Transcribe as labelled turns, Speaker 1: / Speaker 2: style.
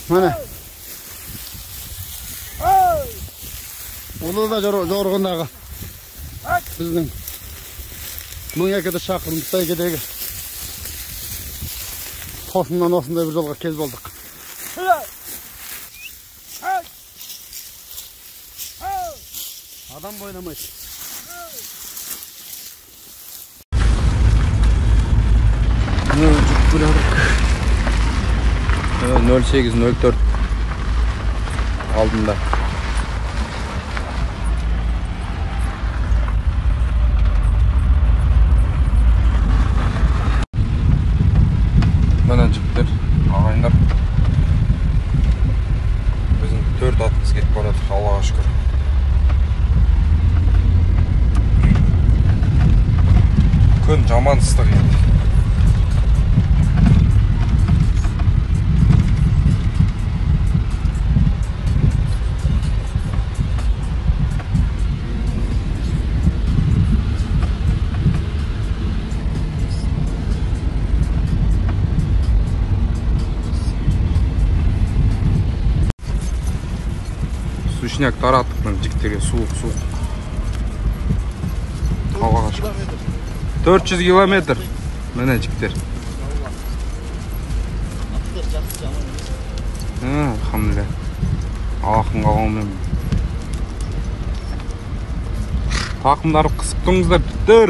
Speaker 1: Міне. Оны да жорығындағы біздің 1200 шақырым бәйгедегі тосыннан осындай бір жолға кез болдық. Адам бойламайды.
Speaker 2: Жүріп келе жатырмық. 08:04 алдында. Міне жігіттер, ағайындар, біздің 4 атымыз кетіп бара жатыр, Аллаға шүкір. Күн жаман ыстық енді. Сушняк тараттық мына жігіттерге, суық суық. Аллаға шүкір. 400 километр. Міне жігіттер. Алхамдулилля. Аллахтың қалауымен. Тақымдары қысып тұрыңыздар, жігіттер.